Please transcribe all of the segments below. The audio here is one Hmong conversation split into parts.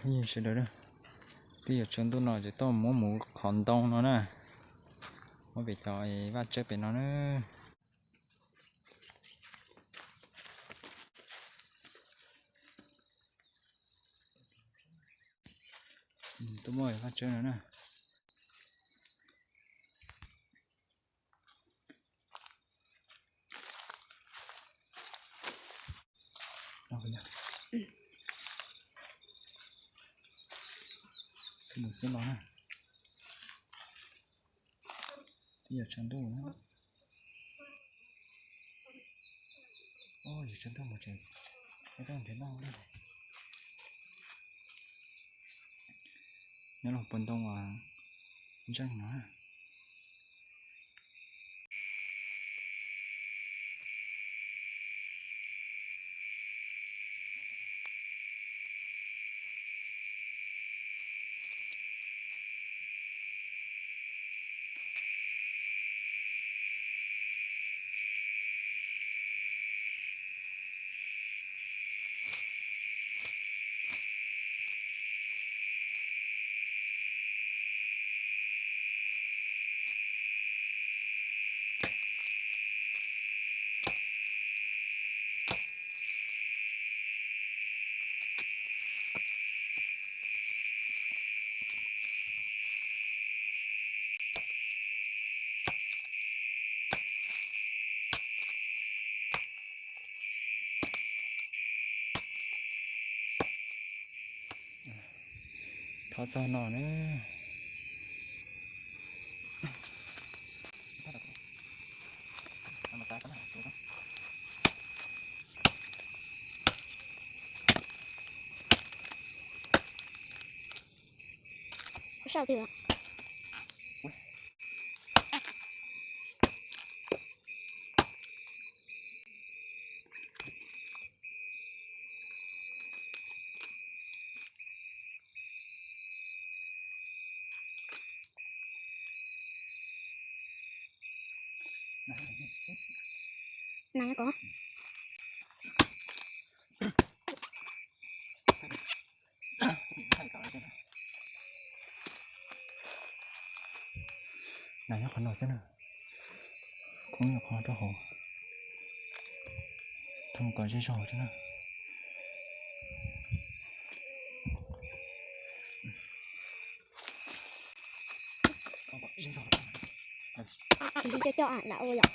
Sawv daws, twb yuav tsaus ntuj no ces tuaj muab mus qhov ntoo no na, muab pem cov vaj tsawb pem no na. Tuaj muab vaj tsawb no na. Xwb los xwb los na. Twb yuav tsaus ntuj na. Yuav tsaus ntuj mus tsev, nyob los puag ntoo uas ntseej no. Thov txog no na. Sau twg? Nag ko. Nag nyob qhov no xwb na. Koob nyob qhov rau hauv. Thov mus kom zej zog tso na. Tsis coj coj lam ua yom.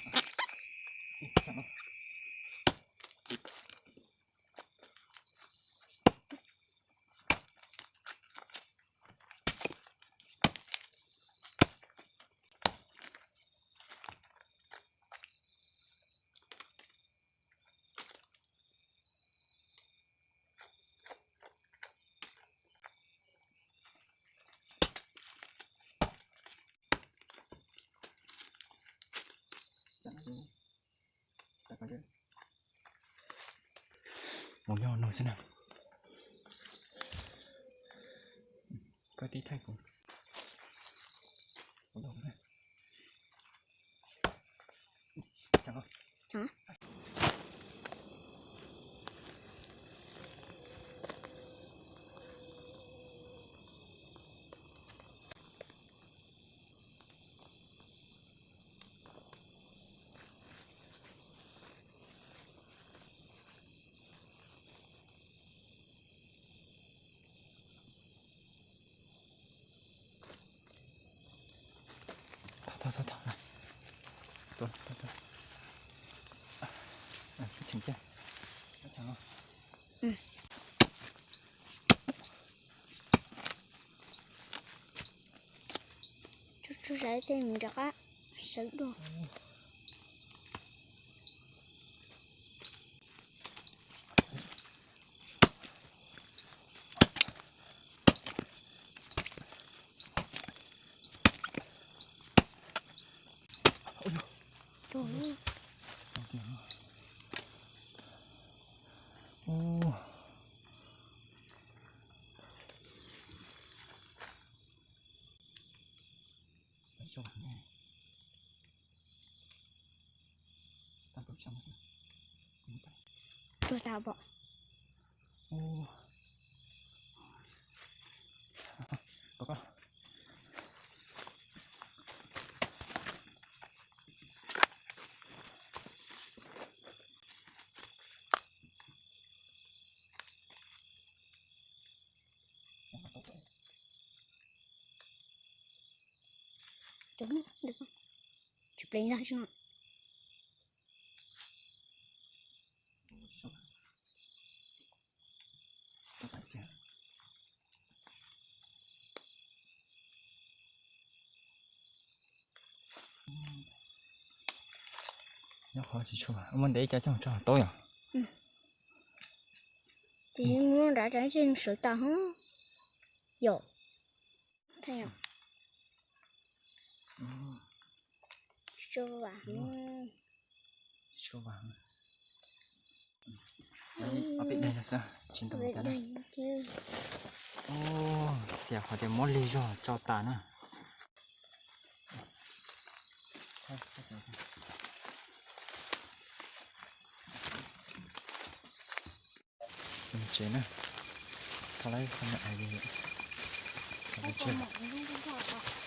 Mus nyob no xwb na. Koj tib thaij kuv. Thov, thov, thov, thov. Tuaj, tuaj, tuaj. Cheem kiag. Tsuj tsuj zais tej mus rov qab sawv dua. Tuag tas pom. Cov no, tsis ple no. Nyob qhov tsis tshua, muaj ntev cov coj tso hauv taub yom. Ces muab nrad rau sawv tas hov. Yom. Tso vam. Tso vam. Ob peb daim xwb, tsis ntau tas na. Xiam qhov tias muab lig zog tso tas na. Tsev na, tho lawm, tho lawm, tsev.